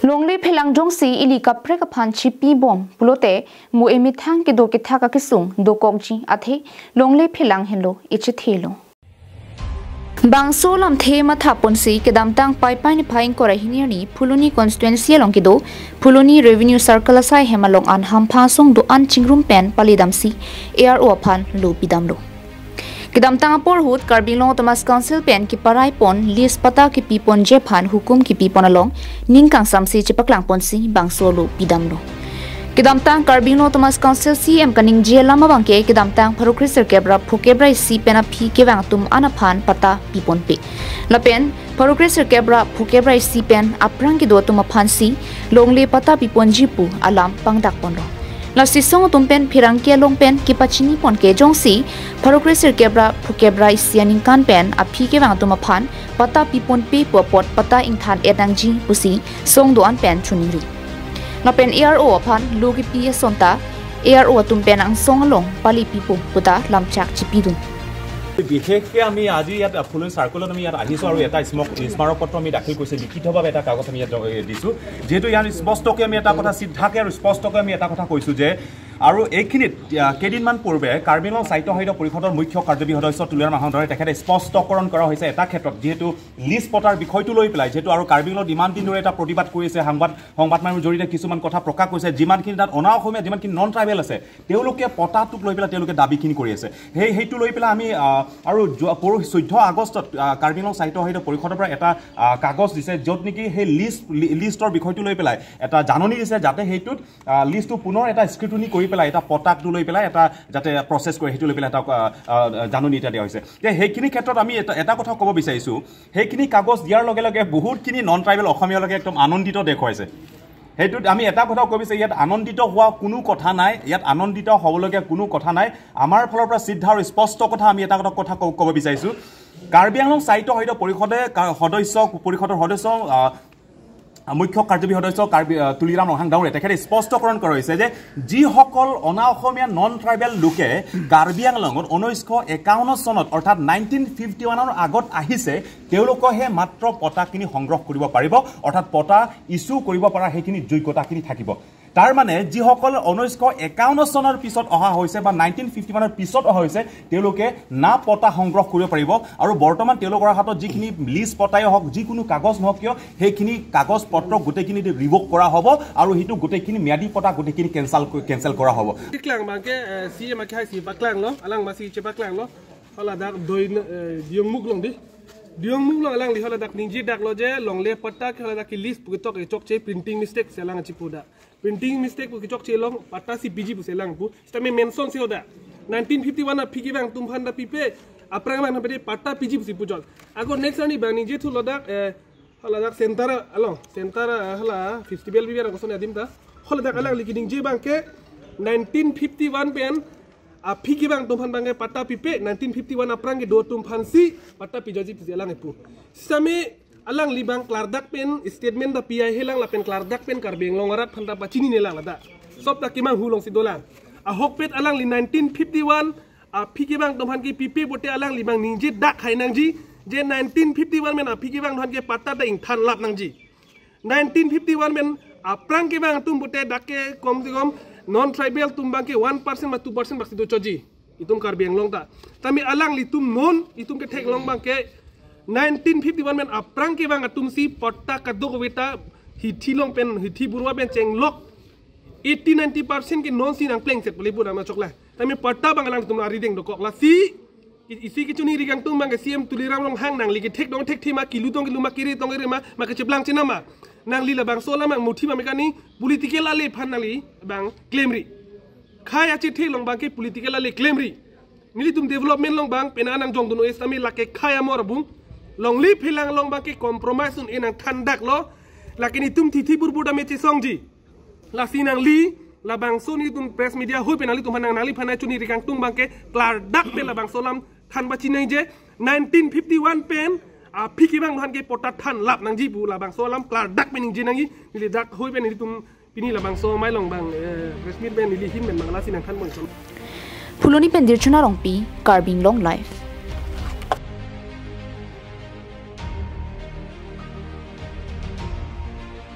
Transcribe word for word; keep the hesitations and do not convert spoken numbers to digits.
Longle phelang jongsi ili kaprek aphan chipibom pulote mo emethang kedo kethak akesung dokokji athe longle phelang henlo echethelo. Bangso lamthe mathaponsi kedamtang Paipai niphai ingkoi ra hini arni Phuloni constituency along kedo Phuloni Revenue Circle asai hem along an hamphang asong do-an chingrum pen palidamsi A R O aphan lo pidamlo. Kedamtang apor ahut Karbi Anglong Autonomous Council pen keparai pon lease patta kepipon jephan hukum kepipon along ning kangsamsi chepaklang ponsi bangso lo pidamlo. Kedamtang Karbi Anglong Autonomous Council C M kaningje alam abangke kedamtang pharo kre sirkep ra phokep ra isi pen aphi kevang atum an aphan patta piponpe. Lapen pharo kre sirkep ra phokep ra isi pen aphrang kedo atum aphansi longle patta piponji pu alam pangdak ponlo. Lasi song atum pen pherangke along pen kepachini pon ke jongsi pharo kre sirkep ra phokep ra isi aningkan pen aphi kevang atum aphan patta piponpe pu apot patta ingthan et nangji pusi song do-an pen choningri. Lapen A R O aphan lo kepi asonta A R O atum pen angsong along pali pipo puta lamchak chipidun. বিশেষকৈ আমি আজি ইয়াত ফুলনি চাৰ্কলত আমি ইয়াত আহিছোঁ আৰু এটা স্মক স্মাৰক পত্ৰ আমি দাখিল কৰিছোঁ, লিখিতভাৱে এটা কাগজ আমি ইয়াত জ- দিছোঁ। যিহেতু ইয়াৰ স্পষ্টকৈ আমি এটা কথা চিদ্ধাকৈ আৰু স্পষ্টকৈ আমি এটা কথা কৈছোঁ যে আৰু এইখিনিত আহ, কেইদিনমান পূৰ্বে কাৰ্বি আংলং স্বায়ত্তশাসিত পৰিষদৰ মুখ্য কাৰ্যবাহী সদস্য তুলিৰাম ৰংহাং ডাঙৰীয়া তেখেতে স্পষ্টকৰণ কৰা হৈছে এটা ক্ষেত্ৰত, যিহেতু লিজ পটাৰ বিষয়টো লৈ পেলাই যিহেতু আৰু কাৰ্বি আংলঙত ইমান দিন ধৰি এটা প্ৰতিবাদ কৰি আছে, সংবাদ সংবাদ মাধ্যমৰ জৰিয়তে কিছুমান কথা প্ৰকাশ কৰিছে, যিমানখিনি তাত অনা অসমীয়া যিমানখিনি নন ট্ৰাইবেল আছে তেওঁলোকে পটাটোক লৈ পেলাই তেওঁলোকে দাবীখিনি কৰি আছে। সেই সেইটো লৈ পেলাই আমি আহ, আৰু যোৱা পৰহি চৈধ্য আগষ্টত আহ, কাৰ্বি আংলং স্বায়ত্তশাসিত পৰিষদৰ পৰা এটা আহ, কাগজ দিছে, য'ত নেকি সেই লিজ লি- লিষ্টৰ বিষয়টো লৈ পেলাই এটা জাননী দিছে, যাতে সেইটোত আহ, লিষ্টটো পুনৰ এটা স্ক্ৰুটিনি কৰি পেলাই এটা পটাটো লৈ পেলাই এটা যাতে প্ৰচেছ কৰে, সেইটো লৈ পেলাই এটা আহ, আহ, জাননী এটা দিয়া হৈছে। যে সেইখিনি ক্ষেত্ৰত আমি এটা এটা কথা ক'ব বিচাৰিছোঁ, সেইখিনি কাগজ দিয়াৰ লগে লগে বহুতখিনি নন ট্ৰাইবেল অসমীয়ালোকে একদম আনন্দিত দেখুৱাইছে। সেইটোত আমি এটা কথা ক'ব বিচাৰিছোঁ, ইয়াত আনন্দিত হোৱা কোনো কথা নাই, ইয়াত আনন্দিত হ'বলগীয়া কোনো কথা নাই। আমাৰ ফালৰ পৰা চিধা আৰু স্পষ্ট কথা আমি এটা কথা কথা ক'ব ক'ব বিচাৰিছোঁ। কাৰ্বি আংলং স্বায়ত্তশাসিত পৰিষদে কা- সদস্য পৰিষদৰ সদস্য আহ, মুখ্য কাৰ্যবাহী সদস্য কাৰ্বি আহ, তুলিৰাম ৰংহাং ডাঙৰীয়া তেখেতে স্পষ্টকৰণ কৰা হৈছে যে যিসকল অনা অসমীয়া নন ট্ৰাইবেল লোকে কাৰ্বি আংলঙত ঊনৈছশ একাৱন্ন চনত অৰ্থাৎ নাইনটিন ফিফটি ওৱানৰ আগত আহিছে, তেওঁলোকেহে মাত্ৰ পটাখিনি সংগ্ৰহ কৰিব পাৰিব, অৰ্থাৎ পটা ইছ্যু কৰিব পৰা সেইখিনি যোগ্যতাখিনি থাকিব। তাৰ মানে যিসকল ঊনৈছশ একাৱন্ন চনৰ পিছত অহা হৈছে বা নাইনটিন ফিফটি ওৱানৰ পিছত অহা হৈছে, তেওঁলোকে না পটা সংগ্ৰহ কৰিব পাৰিব আৰু বৰ্তমান তেওঁলোকৰ হাতত যিখিনি লিজ পটাই হওক, যিকোনো কাগজ নহওক কিয়, সেইখিনি কাগজ পত্ৰ গোটেইখিনি ৰিভক কৰা হ'ব আৰু সেইটো গোটেইখিনি ম্যাদী পটা গোটেইখিনি কেঞ্চেল কেঞ্চেল কৰা হ'ব। Paklang bangke C M akhe hai si paklang lo, alang masi che paklang lo. Hala dak doi Diyungmukh along di. Diyungmukh along alangli hala dak ningje dak lo je longle patta ke hala dak ke lease pu ketok kechokche printing mistake si alang chipu dak. Printing mistake pu kechokche along patta si piji pusi alang pu. Sitame mention si hoda. Nineteen fifty one aphi kevang atum aphan ta pipe, aphrang abang pede patta piji pusi puchot. Ako next arni bang ningje thu lo dak eh, hala dak center along, center eh, hala festival bibi arang koson adim ta. Hala dak alangli keningje bangke nineteen fifty one pen aphi kevang atum aphan bangke patta pipe, nineteen fifty one aphrang kedo atum aphan si patta pijaji pusi alang epu. Sitame alangli bang klardak pen statement ta pi ahelang lapen klardak pen Karbi Anglong arat aphan ta pachinine lang ladak. Sob ta kemanghu alongsi dolang. Ahokpet alangli nineteen fifty one aphi kevang atum aphan kepipe pote alangli bang ningje dak hai nangji je nineteen fifty one pen aphi kevang atum aphan ke patta ta ingthan lap nangji. Nineteen fifty one pen aphrang kevang atum pote dak ke kom se kom non tribal atum bangke one percent ma two percent bangsi dochoji itum Karbi Anglong ta. Tame alanglitum non itum ketheklong bangke nineteen fifty one pen aphrang kevang atum si patta kadokave ta hithi along pen hithi burwa pen chenglok eighty ninety percent ke non si nangplengset pule pura ma chokla. Tame patta bang alanglitum arideng dokok lasi isi kechoningri kangtung bangke C M Tuliram Ronghang nangli kethek dong thekthe ma, kilu tong kilu ma, kere tong kere ma, ma kecheplang chenam ma. Nangli labangso alam bang muthi ma mekani political ale aphan nangli bang claim ri. Khei achethe along bangke political ale claim ri. Nelitum development along bang pena nangjongdun o-es tame lake khei amor abung. Longle phelang along bangke compromise un-e nangthan dak lo. Lake netum thithi burbur tame chesongji. Lasi nangli labangso netum press media ahoi pen nanglitum aphan nang nangliphan nangchoningri kangtung bangke klardak pen labangso alam than pachinangji je nineteen fifty one pen aphi kevang atum aphan ke patta than lap nangji pu labangso alam klardak pen ningje nangji. Neli dak ahoi pen nelitum pini labangso amei along bang eh, press meet pen neli ahin pen bang lasi nangthan pon. Phuloni pen Dirchuna Rongpi, Karbi Anglong Live.